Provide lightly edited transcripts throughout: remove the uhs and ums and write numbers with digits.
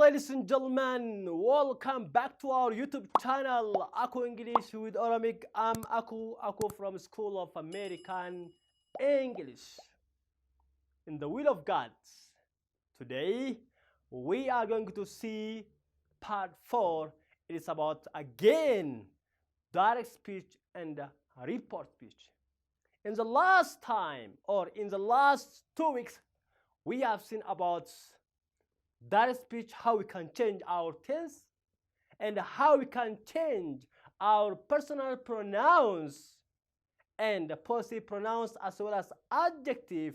Ladies and gentlemen. Welcome back to our YouTube channel, Aku English with Oromic. I'm Aku, Aku from School of American English. In the will of God, today we are going to see part 4. It is about again direct speech and report speech. In the last time, or in the last 2 weeks, we have seen about direct speech, how we can change our tense and how we can change our personal pronouns and the possessive pronouns as well as adjective.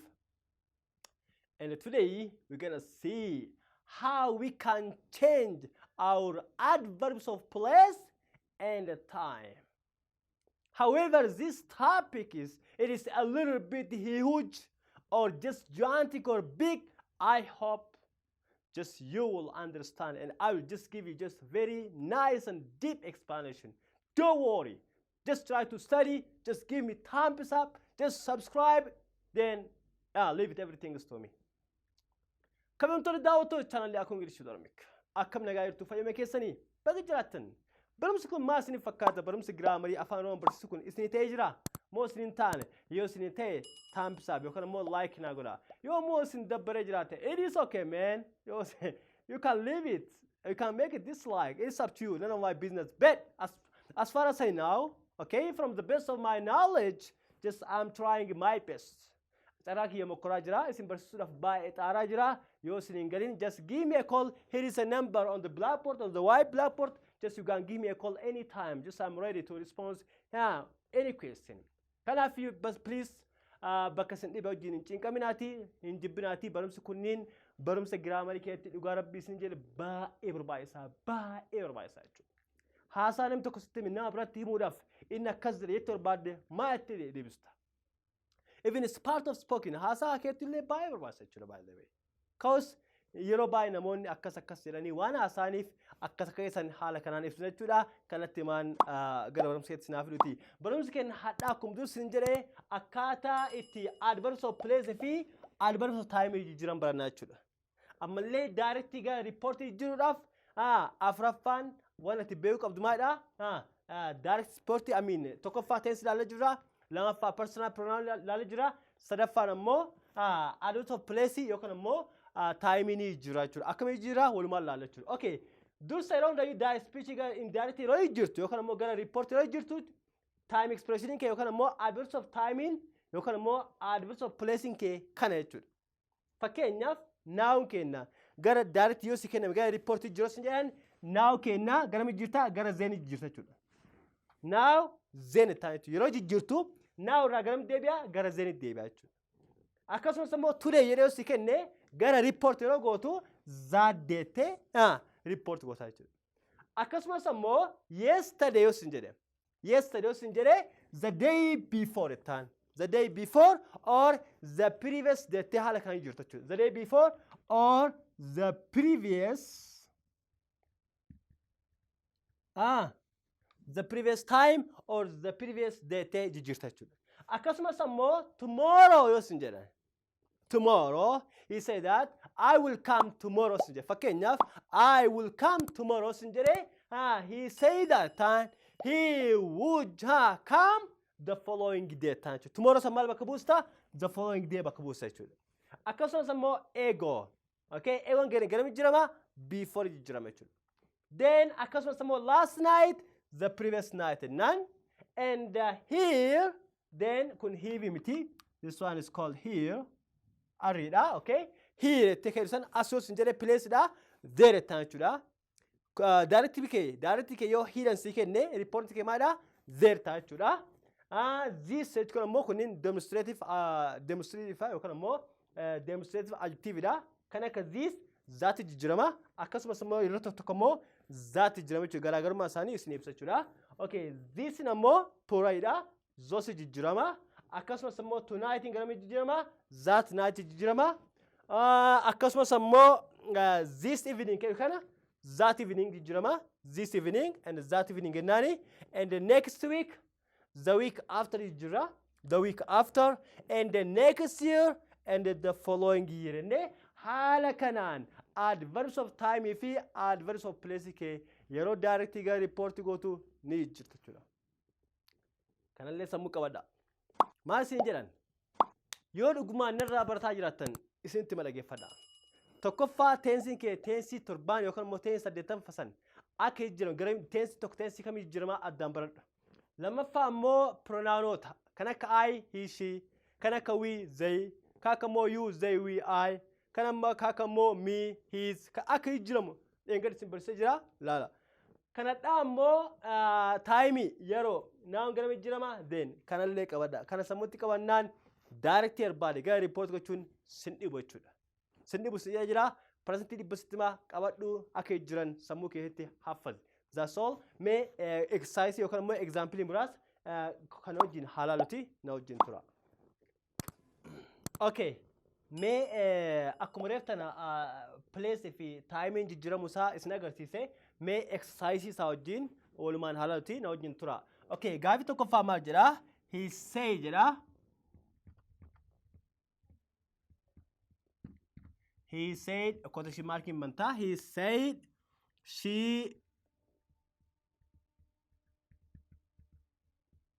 And today we're gonna see how we can change our adverbs of place and time. However, this topic is it is a little bit huge or just gigantic or big. I hope just you will understand, and I will just give you just very nice and deep explanation. Don't worry. Just try to study. Just give me thumbs up. Just subscribe. Then leave it everything is to me. Kabajamtoota daawwattoota chaanalii Akuu English Oromic. Akkam nagaa jirtu? Fayyama keessanii? Baga jiraattan. Barumsi kun maal isiniif fakkaata? Barumsi grammarii afaan Oromoo barsiisu kun isinii ta'ee jira? Moo isin hin taane? Yoo isin ta'e, thumbs up yookaan immoo like naa godha. Yoo immoo isin dabbaree jiraate, it is okay, man. Yoo you can leave it. You can make it dislike. It's up to you. None of my business. But as far as I know, okay, from the best of my knowledge, just I'm trying my best. Carraa kiyya mokkoraa jira. Isin barsiisuudhaaf baay'ee xaaraa jira. Yoo isin hin galin, just give me a call. Here is a number on the blackboard, on the white blackboard. Just you can give me a call anytime. Just I'm ready to respond, yeah, any question. Kanaaf bas please, bakka isin dhibe wajjin hin cinqaminaati, hin jibbinaati. Barumsi kunniin barumsa grammarii keessatti, dhugaa rabbii isin jedhe, baay'ee barbaachisaa, baay'ee barbaachisaa jechuudha. Haasaa namni tokko sitti nama biratti himuudhaaf, inni akkas jedhe jettee barbaadde, maa itti deebista? Even it's part of spoken, haasaa keetti illee baay'ee barbaachisa jechuudha, by the way. Cause yeroo baay'ee namoonni akkas akkas jedhanii waan haasaaniif akkas akka keessan haala kanaan ibsu jechuudha. Kanatti himaan gara barumsa keetti sinaa fiduuti. Barumsi keenya hadhaa akkuma dur sin jedhee, akkaataa itti adverbs of place fi adverbs of time jijjiiran barannaa jechuudha. Ammallee direct gara reportii jijjiiruudhaaf afuraffaan waan ati beekuu qabdu maalidha? Direct report, I mean, tokkoffaa tense ilaalaa jirra. Lamaffaa personal pronoun ilaalaa jira. Sadaffaan ammoo adverbs of place yookaan ammoo timeii jira jechuudha. Akkamii jira, walumaan ilaalla jechuudha. Okay. Dursa yeroo hundayyuu direct speech gara indirect yeroo jirtu yookaan ammoo gara report yeroo jirtu, time expression kee yookaan ammoo adverbs of timing yookaan ammoo adverbs of placing kee kana jechuudha. Fakkeenyaaf, noun kenna gara direct yoo si kenname, gara report jiru sin jedhan, now kenna gara jirta, gara then jirta jechuudha. Now then ta'an jechuudha. Yeroo jijjiirtu now irraa garam deebi'a? Gara then deebi'a jechuudha. Akkasumas immoo today jedhee yoo si kenne, gara report yeroo gootu that deettee report goota jechuudha. Akkasumas immoo yesterday yoo sin jedhe, yesterday yoo sin jedhe, the day before jettaan. The day before or the previous jettee haala kan jirtu jechuudha. The day before or the previous, the previous time or the previous jettee jijjiirta jechuudha. Akkasumas immoo tomorrow yoo sin jedhan, tomorrow, he said that "I will come tomorrow" sin jedhe. Fakkeenyaaf, "I will come tomorrow" sin jedhe, he said that time he would come the following day ta'an jechuudha. Tomorrow san maal bakka buusta? The following day bakka buusta jechuudha. Akkasumas immoo ago. Okay, agoon gara gara jijjiirama? Before jijjiirama jechuudha. Then akkasumas immoo last night, the previous night none, and here, then kun here miti. This one is called here. Arriidha, okay? Here jettee keessa as yoo sin jedhee, place dha. There jettaan jechuudha. Direct kee yoo here sii kenne, report kee maalidha? There ta'a jechuudha. This jechuun immoo kunniin demonstrative yookaan immoo demonstrative adjective dha. Kan akka this, that jijjiirama. Akkasumas immoo yeroo tokko tokko immoo that jijjiirama jechuudha. Garaagarummaa isaanii isin ibsa jechuudha. Okay, this immoo plural dha. Those jijjiirama. Akkasumas immoo tonight gara jijjiirama? That night jijjiirama. Akkasumas immoo this evening kana that evening jijjiirama. This evening and that evening jennaani. And the next week, the week after jijjiirra. The week after and the next year and the following year jennee haala kanaan Adverbs of time fi adverbs of place kee yeroo direct gara report gootu ni jijjiirta jechuudha. Kanallee sammuu qabadha. Maal isin jedhan? Yoo dhugumaan narraa barataa jiraattan isinitti madhageeffadha. Tokkoffaa tensiin kee tensii 7 yookaan immoo tensii 8 fasan akka jijjiiramu gara tensii tokko tensii kamii jijjiiramaa addaan baradha. Lammaffaa immoo pronounoota kan akka I, he, she, kan akka we, they, kan akka immoo you, they, we, I, kan amma kan akka immoo me, his, kan akka jijjiiramu dheengadhi isin barsiisee jira laala. Kanadhaa immoo taayimii yeroo noun gara jijjiirama then kanallee qabadha. Kana sammuutti qabannaan direct barbaade gara report gochuun sin dhibu jechuudha. Sin dhibu sin jira presentii 600 qabadhu akka jijjiiran sammuu keessatti haffazi. That's all. Mee exercise yookaan immoo example muraasa kan wajjin haalaaluti na wajjin tura. Okay. Mee akkuma reeftana place fi timeiin jijjiiramu isaa isin agarsiise mee exercise isaa wajjin walumaan haalaaluti na wajjin tura. Okay, gaafii tokkoffaa maal jedhaa? He say jedhaa. He said, quotation mark in bantaa. He said she,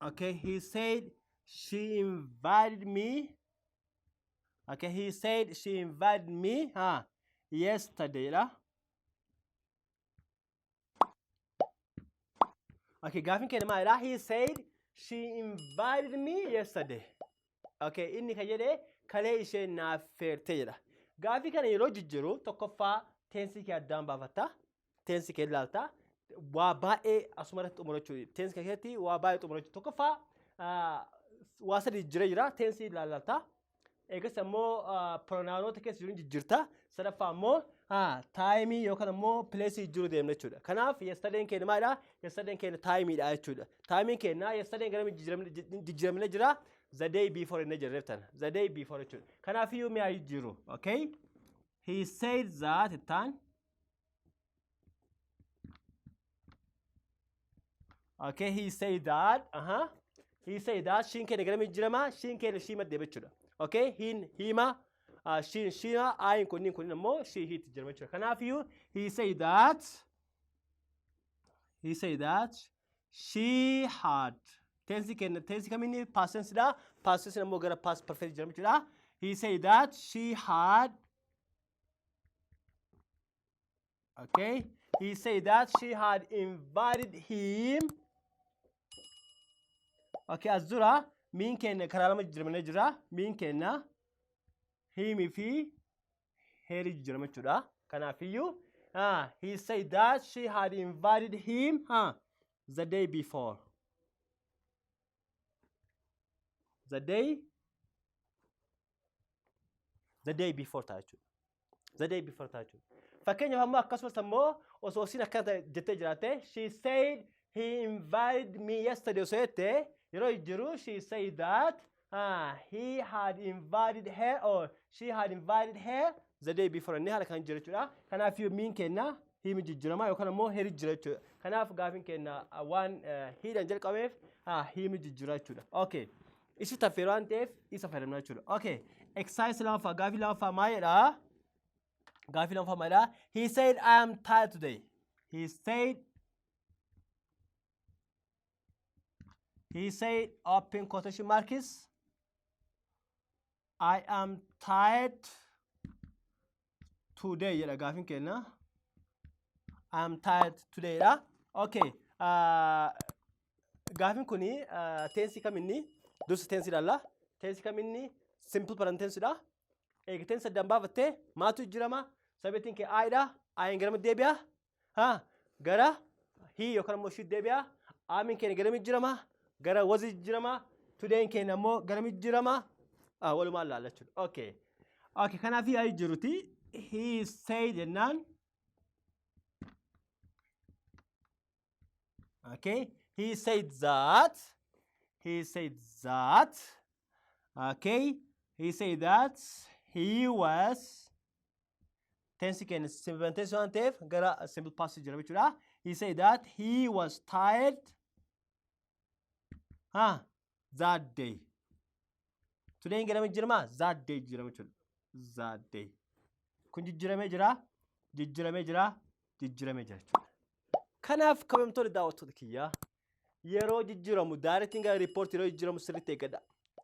okay, he said she invited me. Okay, he said she invited me, huh, yesterday. La? Okay, gaafin keenya maalidha? He said she invited me yesterday. Okay, inni kan jedhe kalee ishee naaf feerte jedha. Gaafii kana yeroo jijjiiru tokkoffaa tensii kee addaan baafatta. Tensii kee ilaalta. Waa baay'ee asuma irratti xumurachuu. Tensii kee keessatti waa baay'ee xumurachuu. Tokkoffaa waa sadi jijjiiree jira. Tensii ilaalta. Eegas immoo pronounoota keessa jiru jijjiirta. Sadaffaa immoo taayimii yookaan immoo pileesii jijjiiruu deemna jechuudha. Kanaaf yesterdayn keenya maalidha? Yesterdayn keenya taayimiidha jechuudha. Taayimiin keenya yesterdayn gara jijjiiramne jira. The day before inni jirreeftan. The day before jechuudha. Kanaafiyyuu mi'a jijjiiru. Okay? He said that ittaan. Okay, he said that. Uh-huh. He said that. Shiin keenya gara jijjiirama. Shiin keenya shii maddee jechuudha. Okay? Hiin hima. Shiin shiima. Ayin kunniin kunniin immoo shii hiitti jijjiirama jechuudha. Kanaafiyyuu he said that. He said that she had. Tensi keenya tensi kamiini past tense dha. Past tense immoo gara past perfect jijjiirama jechuudha. He said that she had. Okay. He said that she had invited him. Okay, as dura miin keenya karaa lama jijjiiramanii jira. Miin keenya him fi her jijjiirama jechuudha. Kanaafiyyuu he said that she had invited him the day before. The day before ta'a jechuudha. The day before ta'a jechuudha. Fakkeenyaaf ammoo akkasumas ammoo osoo isiin akkana jettee jiraatte she said he invited me yesterday osoo jette yeroo jiru she said that he had invited her or she had invited her the day before inni haala kan jira jechuudha. Kanaaf miin keenya himi jijjiirama yookaan ammoo heri jira jechuudha. Kanaaf gaafiin keenya waan hiidhaan jalqabeef himi jijjiira jechuudha. Okay. Isi taffeeroo waan ta'eef isa fayyadamna jechuudha. Okay. Exercise lammaffaa gaafii lammaffaa maal jedhaa? Gaafii lammaffaa maal jedhaa? He said I am tired today. He said open quotation marks I am tired today jedha gaafiin keenya. I am tired today dha. Okay. Gaafiin kuni tensii kaminni dursa tensii ilaalla. Tensii kaminni simple present tense dha. Eega tensii addaan baafattee maatu jijjiirama? Sababiin kee I dha. I'n gara deebi'a. Gara he yookaan immoo she deebi'a. Amiin keenya gara jijjiirama? Gara was jijjiirama. Todayn keenya immoo gara jijjiirama? Walumaan ilaalla jechuudha. Okay. Okay, kanaaf yaa jijjiiruti. He said jennaan. Okay. He said that. He said that. Okay. He said that he was tense keenya simple tense waan ta'eef gara simple past jira jechuudha. He said that he was tired that day. Today gara jijjiirama? That day jijjiirama jechuudha. That day. Kun jijjiiramee jira. Jijjiramee jira. Jijjiramee jira jechuudha. Kanaaf kabajamtoonni daawwattoota kiyyaa, yeroo jijjiiramu, directiin gara reportii yeroo jijjiiramu sirriitti eeggadha.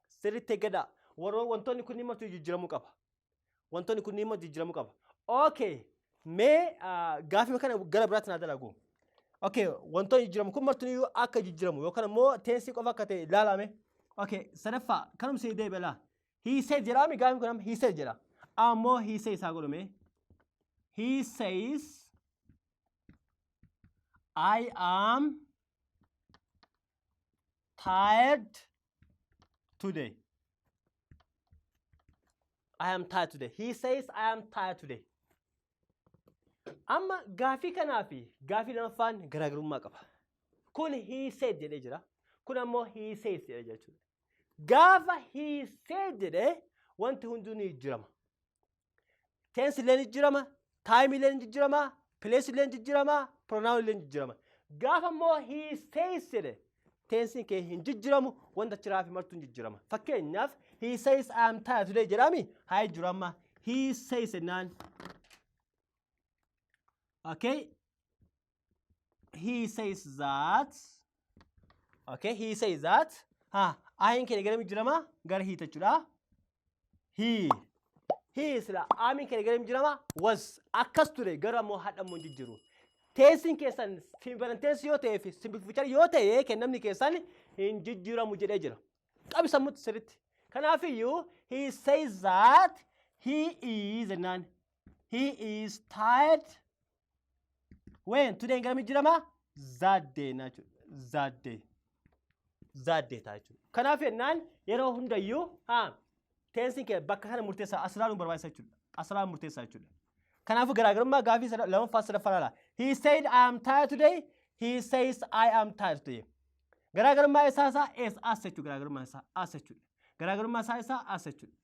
Sirriitti eeggadha. Warroon wantoonni kunniin martuu jijjiiramuu qaba. Wantoonni kunniin martuu jijjiiramuu qaba. Okay. Mee gaafii kana gara biraatti naa dalagu. Okay, wantoonni jijjiiramu kun martuu akka jijjiiramu yookaan immoo tensii qofa akka ta'e ilaalame. Okay, sadaffaa kanumsi deebi'a laa. He said jedhaami gaafiin kun amma he said jedha. Ammoo he says haa godhume. He says, "I am tired today." I am tired today. He says, "I am tired today." Amma gaafii kanaa fi gaafii lamaffaan garaagarummaa qaba. Kun he said jedhee jira. Kun ammoo he says jedhee jira jechuudha. Gaafa he said jedhee wanti hunduu ni jijjiirama. Tense illee ni jijjiirama, time illee ni jijjiirama, place illee ni jijjiirama, pronoun illee ni jijjiirama. Gaafa immoo he says jedhe tensiin kee hin jijjiiramu, wanta achiraa fi martuu hin jijjiirama. Fakkeenyaaf, he says, "I am tired today" jedhami haa jiru amma he says jennaan. Okay. He says that. Okay, he says that. Ha, I'n keenya gara jijjiirama? Gara he jechuudha. He. He sila amiin keenya gara jijjiirama? Was akkas ture gara immoo hadha immoo hin jijjiiru. Tensiin keessan simple tense yoo ta'ee fi simple future yoo ta'e kennamni keessan hin jijjiiramu jedhee jira. Qabi sammuutti sirriitti. Kanaafiyyuu he says that he is jennaan. He is tired when today gara jijjiirama? That day jechuudha. That day. That day ta'a jechuudha. Kanaaf jennaan yeroo hundayyuu haa tensiin kee bakka kana murteessaa asirraa nu barbaachisa jechuudha. Asirraa murteessaa jechuudha. Kanaafuu garaagarummaa gaafii lamaffaa sadaffaa ilaala. He said, "I am tired today." He says, "I am tired today." Garaagarummaa isaa es as jechuudha. Garaagarummaa isaa as jechuudha. Garaagarummaa isaa as jechuudha.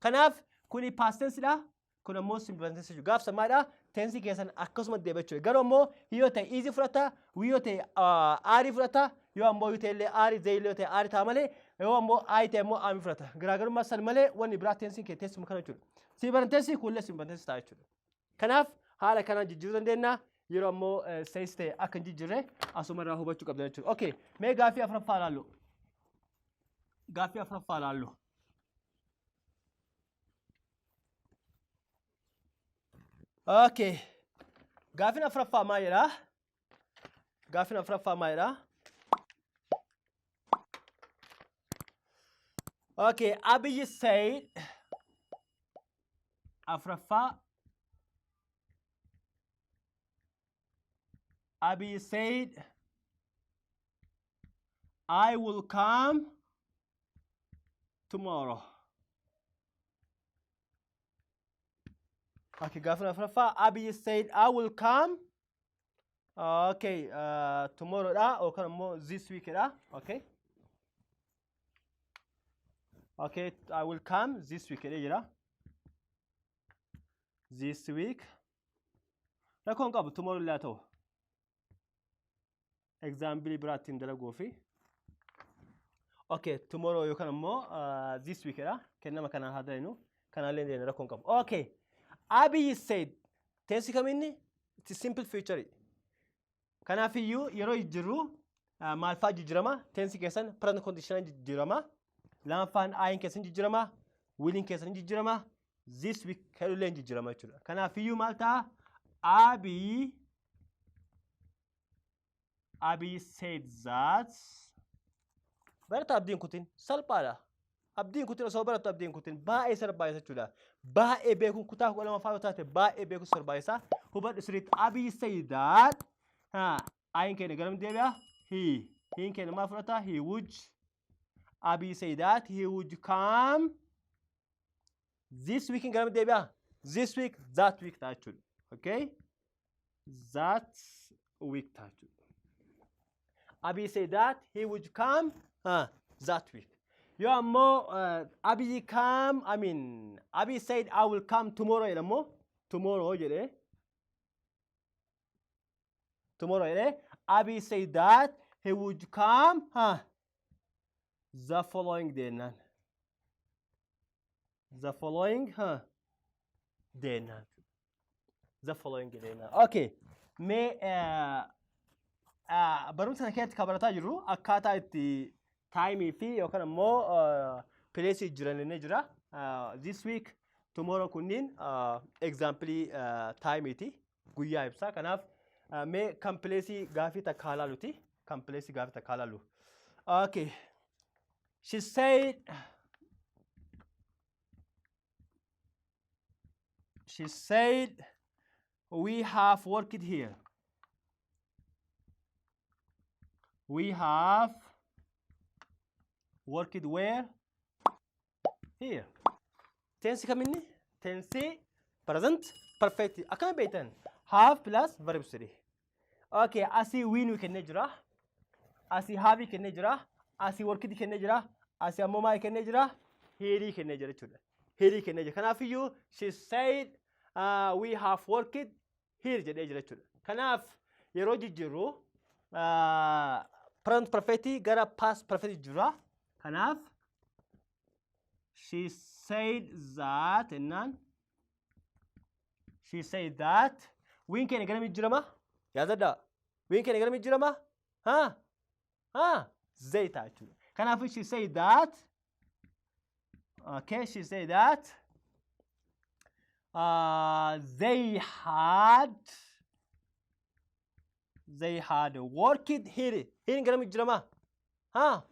Kanaaf kuni past tense dha. Kun ammoo simple tense jechuudha. Gaaf sammaadha. Tensii keessan akkasuma deebi'a jechuudha. Garuu ammoo he yoo ta'e is fudhata, we yoo ta'e are fudhata, yoo ammoo you ta'e illee are, they illee yoo ta'e are ta'a malee, yoo ammoo I ta'e ammoo am fudhata. Garaagarummaa san malee wanni biraa tensiin kee teessuma kana jechuudha. Simple tense kunillee simple tense ta'a jechuudha. Kanaaf haala kanaan jijjiiruu dandeenya. Yeroo ammoo says ta'e akka hin jijjiirre asuma irraa hubachuu qabda jechuudha. Okay, mee gaaffii afuraffaa ilaallu. Gaaffii afuraffaa ilaallu. Okay. Gaaffiin afuraffaa maal jedhaa? Gaaffiin afuraffaa maal jedhaa? Okay, Abiy said afuraffaa Abiy said, "I will come tomorrow." Okay, gaaffiin afuraffaa Abiy said, "I will come." Okay, tomorrow dha yookaan immoo this week dha. Okay. Okay, "I will come this week" jedhee jira. This week. Rakkoon qabu tomorrow illee haa ta'u. Example biraa ittiin dalaguu fi. Okay, tomorrow yookaan immoo this week dha. Kennama kanaan haa dalagnu. Kanaallee deemne rakkoon qabu. Okay. Abiy said tensi kaminni? It's simple future. Kanaafiyyuu yeroo jijjiirru maal fa'aa jijjiirama? Tensi keessan present conditional jijjiirama. Lammaffaan I'n keessan jijjiirama. Williin keessan jijjiirama. This week hedhullee jijjiirama jechuudha. Kanaafiyyuu maal ta'a? Abiy said that barata abdiin kutin salphaadha. Abdiin kutin osoo barattu abdiin kutin baay'ee salphaadha jechuudha. Baay'ee beekuun kutaa 12 fa'aa yoo taate baay'ee beekuun salphaadha. Hubadhu sirriitti. Abiy said that ha I'n keenya garam deebi'a? He. He'n keenya maal fudhata? He would. Abiy said that he would come this week garam deebi'a? This week, that week ta'a jechuudha. Okay? That week ta'a jechuudha. Abiy said that he would come that week. Yoo ammoo Abiy come, I mean, Abiy said, "I will come tomorrow" jedhamoo tomorrow jedhee tomorrow jedhee Abiy said that he would come the following day naan. The following day naan. The following jedheenaa. Okay. Mee barumsa kana keessatti kan barataa jirru akkaataa itti timeii fi yookaan ammoo placeii jiran inni jira. This week, tomorrow kunniin example timeiiti. Guyyaa ibsaa. Kanaaf mee kan placeii gaafii takka haa laaluti. Kan placeii gaafii takka haa laalu. Okay. She said we have worked here. We have worked where? Here. Tense kaminni? Tense present perfect. Akkana beektan. Have plus verb 3. Okay, asii we nu kennee jira. Asii have kennee jira. Asii worked kennee jira. Asii ammoo maal kennee jira? Here kennee jira jechuudha. Here kennee jira. Kanaafiyyuu she said we have worked here jedhee jira jechuudha. Kanaaf yeroo jijjiirru present perfect gara past perfect jira. Kanaaf she said that jennaan, she said that we'n keenya gara jijjiirama? Yaadadhaa. We'n keenya gara jijjiirama? Haa? Haa? They ta'a jechuudha. Kanaafuu she said that, okay, she said that they had worked here. Here gara jijjiirama? Haa?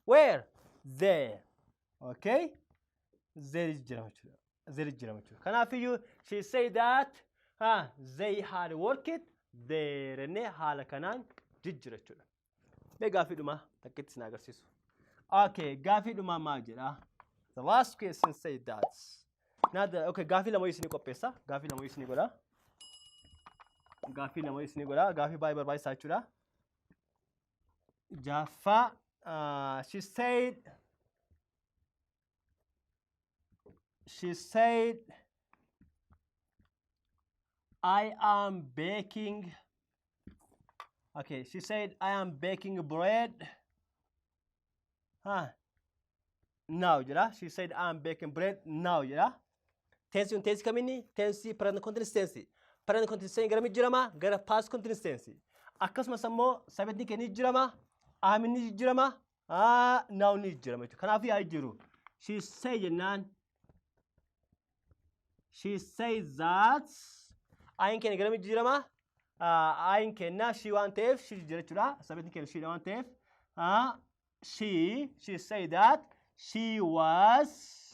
Where? There. Okay? There jijjiirama jechuudha. There jijjiirama jechuudha. Kanaafiyyuu she said that they had worked there jennee haala kanaan jijjiira jechuudha. Mee gaaffii dhumaa takkitti isin agarsiisu. Okay, gaaffii dhumaa maal jedha? The last question say that. Now the, okay, gaaffii lama isinii qopheessa. Gaaffii lama isinii godha. Gaaffii lama isinii godha. Gaaffii baay'ee barbaachisaa jechuudha. Jaffaa, she said I am baking, okay, she said I am baking bread. Huh. Now jedha. She said I am baking bread now jedha. Tense kun tense kamiini? Tense present continuous tense. Present continuous tense gara jijjiirama? Gara past continuous tense. Akkasumas ammoo subjectni keenya jijjiirama? Am ni jijjiirama? Now ni jijjiirama jechuudha. Kanaafuu yaa jijjiiru. She say jennaan, she says that I'n keenya gara jijjiirama? I'n keenya she waan ta'eef she jijjiira jechuudha. Subjectni keenya she waan ta'eef. She say that she was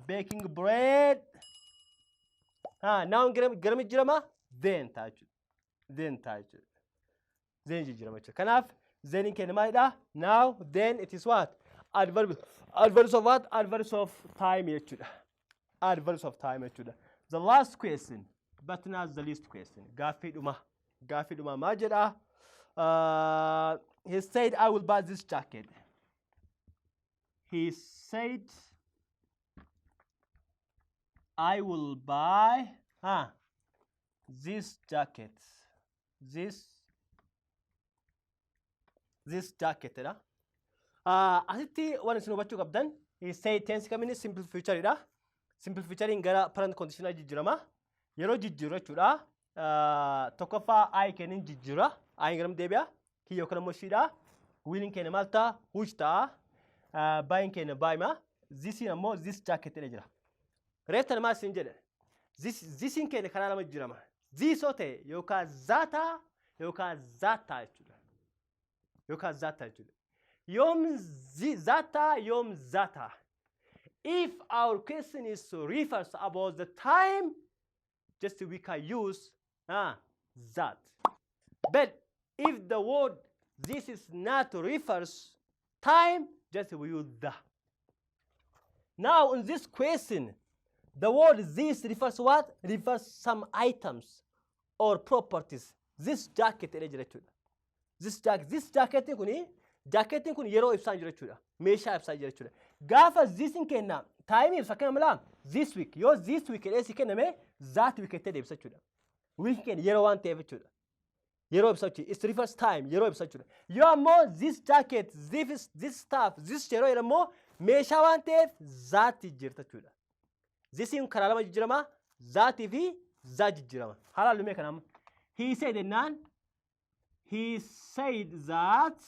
baking bread. Now gara jijjiirama? Then ta'a jechuudha. Then ta'a jechuudha. Then jijjiirama jechuudha. Kanaaf then keenya maalidha? Now, then it is what? Adverb, adverbs of what? Adverbs of time jechuudha. Adverbs of time jechuudha. The last question, but not the least question. Gaaffii dhuma. Gaaffii dhuma maal jedha? He said I will buy this jacket. He said I will buy this jacket. This jacket dha. Asitti waan isin hubachuu qabdan, he said tense kamiini? Simple future dha. Simple future gara present conditional jijjiirama. Yeroo jijjiiru jechuudha. Tokkoffaa I kennin jijjiira. I garam deebi'a? He yookaan immoo she dha. Willin keenya maal ta'a? Which ta'a. Buyin keenya buyma. Thisiin ammoo this jacket jedhee jira. Reeftan maal isin jedhe? Thisiin keenya karaa lama jijjiirama. This yoo ta'e yookaan that yookaan that jechuudha. Yookaan that jechuudha. Yoom that, yoom that? If our question is refers about the time, just we can use that. But if the word this is not refers time, just we use the. Now in this question, the word this refers what? Refers some items or properties. This jacket jedhee jira jechuudha. This jacket, this jacket kuni, jaaketiin kun yeroo ibsaa jira jechuudha. Meeshaa ibsaa jira jechuudha. Gaafa thisin kenna timeii ibsa akkana malaa this week, yoo this week jedhee si kenname, that week jettee deebisa jechuudha. Week keenya yeroo waan ta'eef jechuudha. Yeroo ibsa jechuudha. It refers time, yeroo ibsa jechuudha. Yoo ammoo this jacket, this stuff, this yeroo jedhamu meeshaa waan ta'eef that jirta jechuudha. Thisiin karaa lama jijjiirama. Thatii fi the jijjiirama. Haala lumee kana amma. He said jennaan, he said that,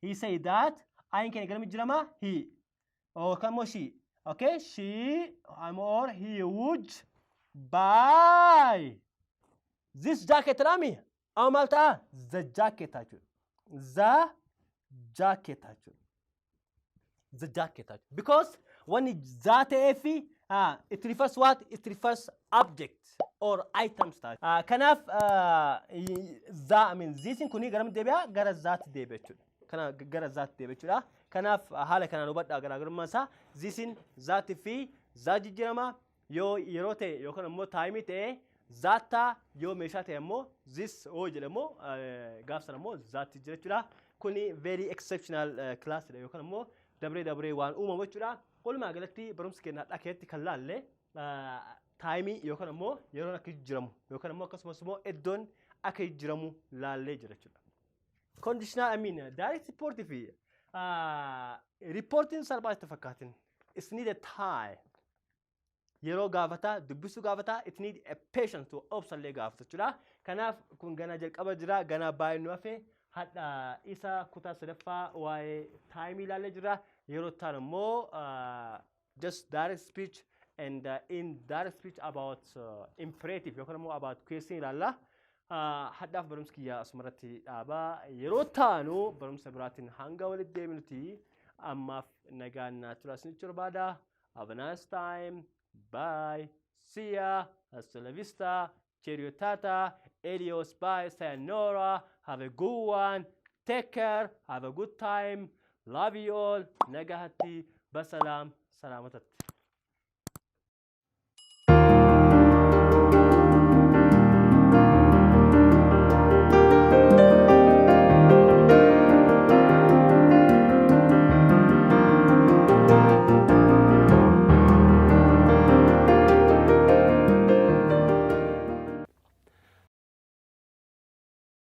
he said that I'n keenya gara jijjiirama, he yookaan immoo she. Okay, she or he would buy this jacket laami. Amma maal ta'a? The jacket jechuudha. The jacket jechuudha. The jacket jechuudha. Because wanni the ta'ee fi it refers what? It refers object or items ta'a. Kanaaf the, I mean, thisin kuni garam deebi'a? Gara thatti deebi'a jechuudha. Kana gara thatti deebi'a jechuudha. Kanaaf haala kanaan hubadhaa garaagarummaa isaa. Thisiin thatii fi the jijjiirama. Yoo yeroo ta'e yookaan immoo timeii ta'e that, yoo meeshaa ta'e immoo this oo jedhamu, gaaf sana immoo thatti jira jechuudha. Kuni very exceptional class dha yookaan immoo dabree dabree waan uumamu jechuudha. Walumaa galatti barumsa keenya har'aa keessatti kan laalle timeii yookaan immoo yeroon akka jijjiiramu yookaan immoo akkasumas immoo iddoon akka jijjiiramu laallee jira jechuudha. Conditional, I mean, direct report fi reportiin salphaa itti fakkaatin. It's need a time. Yeroo gaafataa, dubbisuu gaafataa, it need a patience to obsallee gaafata jechuudha. Kanaaf kun ganaa jalqaba jira, ganaa baay'ee nu hafe. Hadha isa kutaa sadaffaa waa'ee timeii ilaallee jira. Yeroo ta'an immoo just direct speech and indirect speech about imperative yookaan immoo about question ilaalla. Hadhaaf barumsi kiyya asumarratti dhaabaa. Yeroo taanu barumsa biraatiin hanga walitti deebinuti ammaaf nagaan naa tura isinitti barbaada. Have a nice time. Bye. See ya. Hasta la vista. Cheerio, tata. Adios. Bye. Sayonara. Have a good one. Take care. Have a good time. Love you all. Nagahatti. Basalam. Salamatatti.